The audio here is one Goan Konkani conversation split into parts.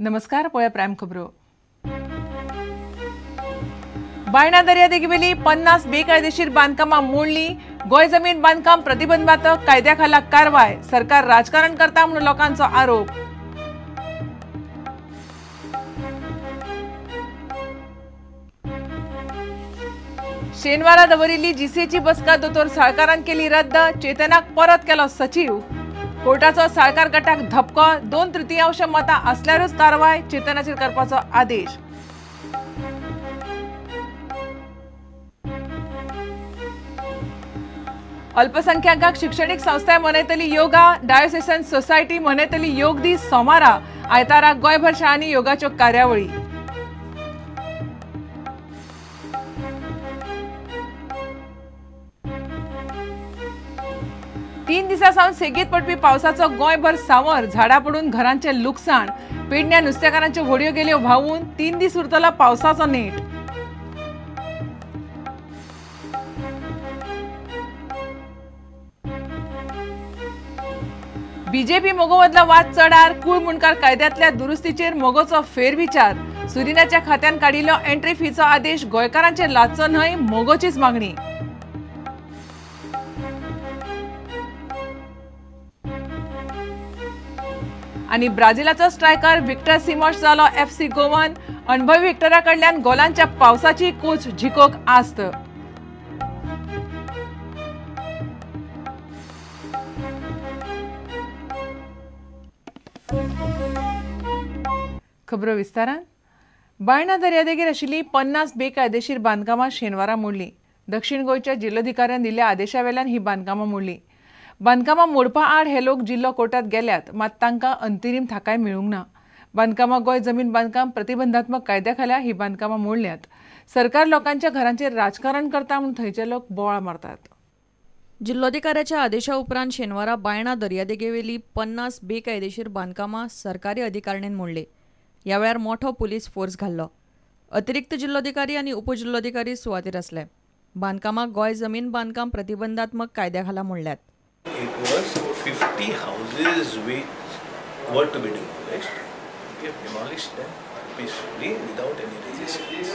नमस्कार, पळया प्रायम खबरो. बायणा दर्यादेगेवेली 50 बेकायदेशीर बांदकामां मोडली. गोंय जमीन बांदकाम प्रतिबंधात्मक कायद्या खाला कारवाय. सरकार राजकारण करता म्हणून लोकांचो आरोप. शेनवारा दवरिल्ली जीसीएची बसका दोतोर साळकारान केली रद्द. चेतनाक परत केलो सचीव. कोर्टाचो साळकार गटाक धपको. 2/3 मतां आसल्यारूच कारवाय. चेतनाचेर करपाचो आदेश. अल्पसंख्याकांक शिक्षणीक संस्थाय मनयतली योगा. डायोसेसन सोसायटी मनयतली योग दीस सोमारा. आयतारा गोंयभर शाळांनी योगाच्यो कार्यावळी. तीन दिसां सावन सेगीत पडपी पावसाचो गोंयभर सांवर. झाडां पडून घरांचें लुकसाण. पेडण्या नुस्तेकारांच्यो व्हडयो गेल्यो व्हांवून. 3 दीस उरतलो पावसाचो नेट. बीजेपी मगो मदलो वाद चडार. कूळ मुंडकार कायद्यांतल्या दुरुस्तीचेर मगोचो फेरविचार. सुरिनाच्या खात्यान काडिल्लो एंट्री फीचो आदेश गोंयकारांचेर लादचो न्हय, मगोचीच मागणी. आनी ब्राझिलाचो स्ट्रायकर विक्टर सिमोश जालो एफसी गोवन. अणभवी विक्टरा कडल्यान गोलांच्या पावसाची कोच जिखोवंक आस्त. खबरो विस्तारान. बायणा दर्यादेगेर आशिल्ली 50 बेकायदेशीर बांदकामां शेनवारा मोडली. दक्षिण गोंयच्या जिल्लोधिकाऱ्यान दिल्ल्या आदेशा वेल्यान ही बांदकामां मोडली. बांदकामां मोडपा आड हे लोक जिल्लो कोर्टात गेल्यात, मात तांकां अंतरीम थाकाय मेळूंक ना. बांदकामां गोंय जमीन बांदकाम प्रतिबंधात्मक कायद्या खाला ही बांदकामां मोडल्यात. सरकार लोकांच्या घरांचेर राजकारण करता म्हूण थंयचे लोक बोवाळ मारतात. जिल्लोधिकाऱ्याच्या आदेशा उपरांत शेनवारा बायणा दर्यादेगेवेली 50 बेकायदेशीर बांदकामां सरकारी अधिकारणेन मोडली. ह्या वेळार मोठो पुलीस फोर्स घाल्लो. अतिरिक्त जिल्लोधिकारी आनी उपजिल्लोधिकारी सुवातेर आसले. बांदकामां गोंय जमीन बांदकाम प्रतिबंधात्मक कायद्या खाला मोडल्यात. It was 50 houses which were to be demolished. We have demolished them peacefully without any resistance.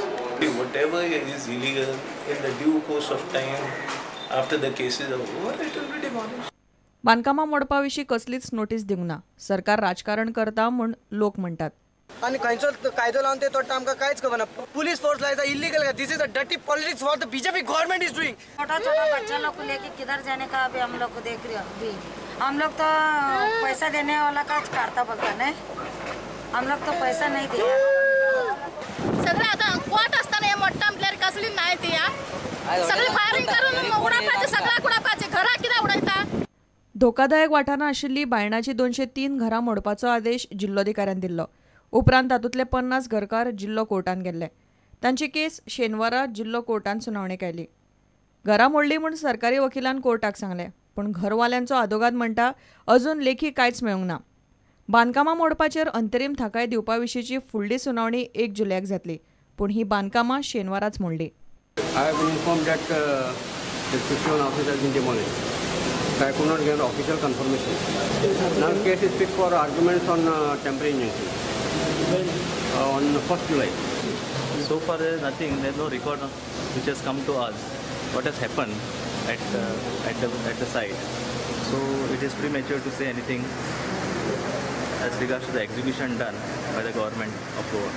Whatever is illegal, in the due course of time, after the cases are over, it will be demolished. बांदकामां मोडपा विशीं कसलीच नोटीस दिवंक ना. सरकार राजकारण करता म्हूण लोक म्हणटात. आनी खंयचो कायदो लावन ते तोडटा आमकां कांयच खबर ना. पुलीस फोर्स लायता illegal. This is a dirty politics what the BJP government is doing. छोटा छोटा बच्चा लोग को लेके किधर जाने का अभी हम लोग को देख रहे हो. अभी हम लोग तो पैसा देने वाला का करता बोलता नहीं, हम लोग तो पैसा नहीं दिया. सगळे आता कोर्ट असताना हे मोठा म्हटल्यार कसली नाही ती सगळी फायरिंग करून उडोवपाचे, सगळ्याक उडोवपाचे, घरा कित्याक उडयता. धोकादायक वाठारांत आशिल्ली बायणाची 203 घरां मोडपाचो आदेश जिल्लोधिकाऱ्यान दिल्लो. उपरांत तातूंतले 50 घरकार जिल्लो कोर्टान गेल्ले. तांची केस शेनवारा जिल्लो कोर्टान सुनावणेक आयली. घरां मोडली म्हूण सरकारी वकिलान कोर्टाक सांगलें, पूण घरवाल्यांचो आदोगाद म्हणटा अजून लेखी कांयच मेळूंक ना. बांदकामां मोडपाचेर अंतरीम थाकाय दिवपा विशींची फुडली सुनावणी 1 जुलयाक जातली, पूण ही बांदकामां शेनवाराच मोडली. I have been informed that the 51 houses has been demolished. I could not get official confirmation. Now case is fixed for arguments on temporary injunction on 1st July. So far there is nothing, there is no record which has come to us what has happened at the site. So it is premature to say anything as regards to the execution done by the government of Goa.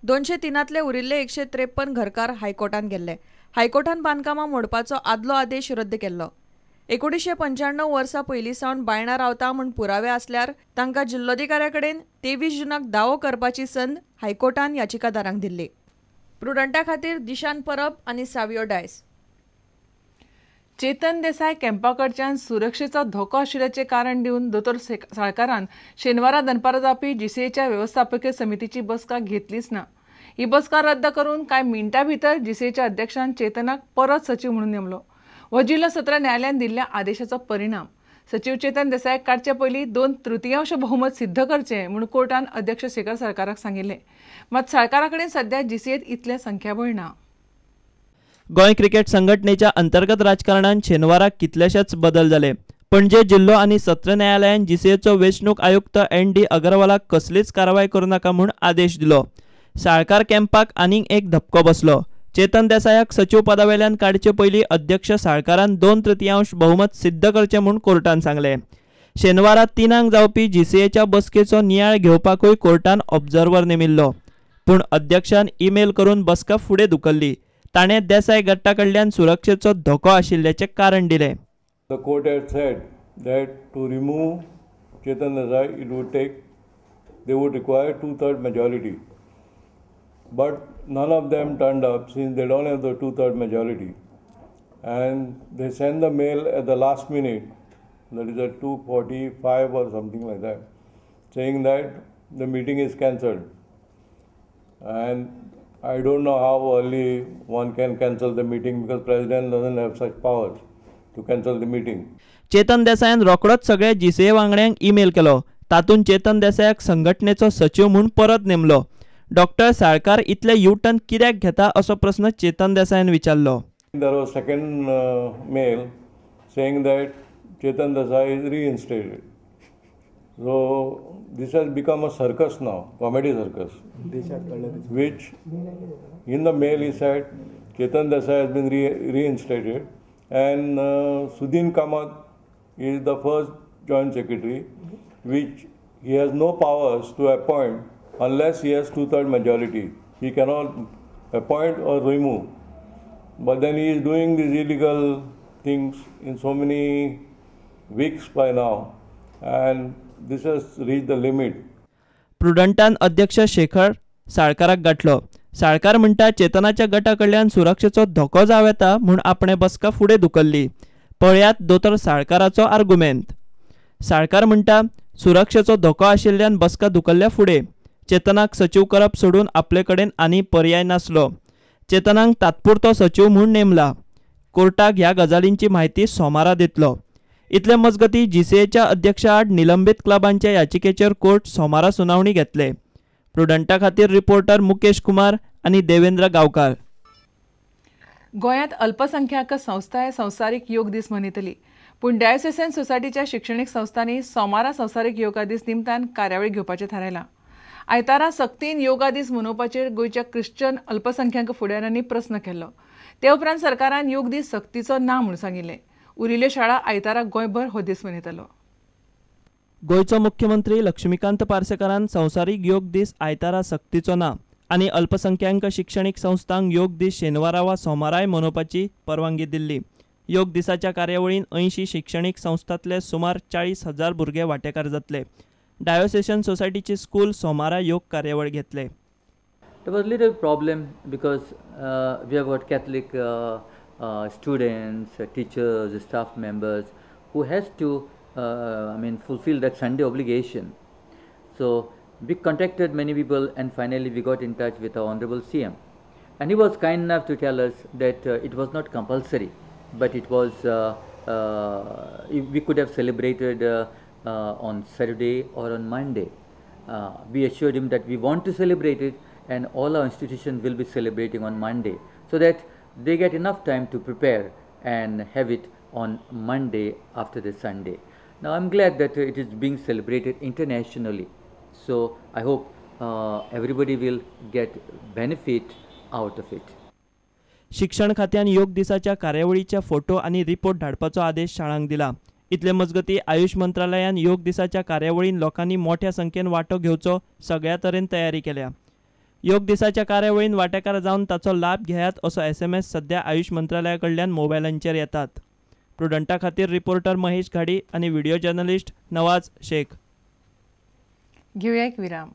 203तले उरिल्ले 153 घरकार हायकोर्टान गेल्ले. हायकोर्टान बांदकामां मोडपाचो आदलो आदेश रद्द केल्लो. 1995 वर्सा पयलीं सावन बायणा रावता म्हूण पुरावे आसल्यार तांकां जिल्लोधिकाऱ्या कडेन 23 जुनाक दावो करपाची संद हायकोर्टान याचिकादारांक दिल्ली. प्रुडंटा खातीर दिशान परब आनी सावियो डायस. चेतन देसाय कॅम्पा कडच्यान सुरक्षेचो धोको आशिल्ल्याचें कारण दिवन दोतोर साळकारान शेनवारा दनपारां जावपी जीसीएच्या वेवस्थापकीय समितीची बसका घेतलीच ना. ही बसका रद्द करून कांय मिनटां भितर जीसीएच्या अध्यक्षान चेतनाक परत सचीव म्हणून नेमलो. हो जिल्लो सत्र न्यायालयान दिल्ल्या आदेशाचो परिणाम. सचीव चेतन देसायाक काडचे पयलीं 2/3 बहुमत सिद्ध करचें म्हूण कोर्टान अध्यक्ष शेखर साळकाराक सांगिल्लें. मात साळकारा कडेन सध्या जीसीएत इतलें संख्याबळ ना. गोंय क्रिकेट संघटनेच्या अंतर्गत राजकारणात शेनवाराक कितलेशेच बदल जाले. पणजे जिल्लो आनी सत्र न्यायालयान जीसीएचो वेंचणूक आयुक्त एन.डी. अगरवालाक कसलीच कारवाय करूं नाका म्हूण आदेश दिलो. साळकार कॅम्पाक आनीक एक धपको बसलो. चेतन देसायाक सचीव पदावेल्यान काडचे पयलीं अध्यक्ष साळकारान 2/3 बहुमत सिद्ध करचें म्हूण कोर्टान सांगलें. शेनवारा 3 जावपी जीसीएच्या बसकेचो नियाळ घेवपाकूय कोर्टान ऑब्जर्वर नेमिल्लो. पूण अध्यक्षान ईमेल करून बसका फुडें धुकल्ली. ताणें देसाय गट्टा कडल्यान सुरक्षेचो धोको आशिल्ल्याचें कारण दिलें. The court had said that to remove Chetan Desai, it would take, they would require 2/3 majority. But none of them turned up since they don't have the 2/3 majority. And they sent the mail at the last minute, that is at 2:45 or something like that, saying that the meeting is cancelled. And I don't know how early one can cancel the meeting because President doesn't have such powers to cancel the meeting. Chetan देसायान रोखडोच सगळ्या जीसीए वांगड्यांक ईमेल केलो. तातूंत चेतन देसायाक संघटनेचो सचीव म्हूण परत नेमलो. डॉक्टर साळकार इतले युटर्न कित्याक घेता असो प्रस्न चेतन देसायान विचारलो. There was second mail saying that Chetan Desai is reinstated. So this has become a circus now, comedy circus, which in the mail he said Chetan Desai has been reinstated and Sudin Kamath is the first joint secretary, which he has no powers to appoint unless he has 2/3 majority. He cannot appoint or remove. But then he is doing these illegal things in so many weeks by now, and this has reached the limit. प्रुडंटान अध्यक्ष शेखर साळकाराक गाठलो. साळकार म्हणटा चेतनाच्या गटा कडल्यान सुरक्षेचो धोको जावं येता म्हूण आपणे बसका फुडें धुकल्ली. पळयात दोतोर साळकाराचो आर्गुमेंत. साळकार म्हणटा सुरक्षेचो धोको आशिल्ल्यान बसका धुकल्ल्या फुडें चेतनाक सचीव करप सोडून आपले कडेन आनी पर्याय नासलो. चेतनाक तात्पुरतो सचीव म्हूण नेमला. कोर्टाक ह्या गजालींची म्हायती सोमारा दितलो. इतले मजगती जीसीएच्या अध्यक्षा आड निलंबीत क्लबांच्या याचिकेचेर कोर्ट सोमारा सुनावणी घेतले. प्रुडंटा खातीर रिपोर्टर मुकेश कुमार आनी देवेंद्र गांवकार. गोंयांत अल्पसंख्याक संस्थाय संवसारीक योग दीस मनयतली. पूण डायोसेसन सोसायटीच्या शिक्षणीक संस्थांनी सोमारा संवसारीक योगा दीस निमतान कार्यावळी घेवपाचें थारायलां. आयतारा सक्तीन योगा दीस मनोवपाचेर गोंयच्या क्रिश्चन अल्पसंख्याक फुडाऱ्यांनी प्रस्न केल्लो. ते उपरांत सरकारान योग दीस सक्तीचो ना म्हूण सांगिल्लें. उरिल्ल्यो शाळा आयतारा गोंयभर हो दीस मनयतलो. गोंयचो मुख्यमंत्री लक्ष्मीकांत पार्सेकारान संवसारीक योग दीस आयतारा सक्तीचो ना आनी अल्पसंख्याक शिक्षणीक संस्थांक योग दीस शेनवारा वा सोमाराय मनोवपाची परवानगी दिल्ली. योग दिसाच्या कार्यावळीन 80 शिक्षणीक संस्थांतले सुमार 40,000 भुरगे वांटेकार जातले. डायोसेशन सोसायटीची स्कूल सोमारा योग कार्यावळ घेतले. There was little problem because we have got Catholic students, teachers, staff members who has to fulfill that Sunday obligation. So we contacted many people and finally we got in touch with our Honorable CM. And he was kind enough to tell us that it was not compulsory, but it was, we could have celebrated on Saturday or on Monday. We assured him that we want to celebrate it and all our institutions will be celebrating on Monday, so that they get enough time to prepare and have it on Monday after the Sunday. Now I'm glad that it is being celebrated internationally. So I hope everybody will get benefit out of it. शिक्षण खात्यान योग दिसाच्या कार्यावळीच्या फोटो आनी रिपोर्ट धाडपाचो आदेश शाळांक दिला. इतले मजगती आयुष मंत्रालयान योग दिसाच्या कार्यावळीन लोकांनी मोठ्या संख्येन वांटो घेवचो सगळ्या तरेन तयारी केल्या. योग दिसाच्या कार्यावळीन वांटेकार जावन ताचो लाभ घेयात असो SMS सध्या आयुष मंत्रालया कडल्यान मोबायलांचेर येतात. प्रुडंटा खातीर रिपोर्टर महेश घाडी आनी व्हिडिओ जर्नलिस्ट नवाज शेख. घेवया एक विराम.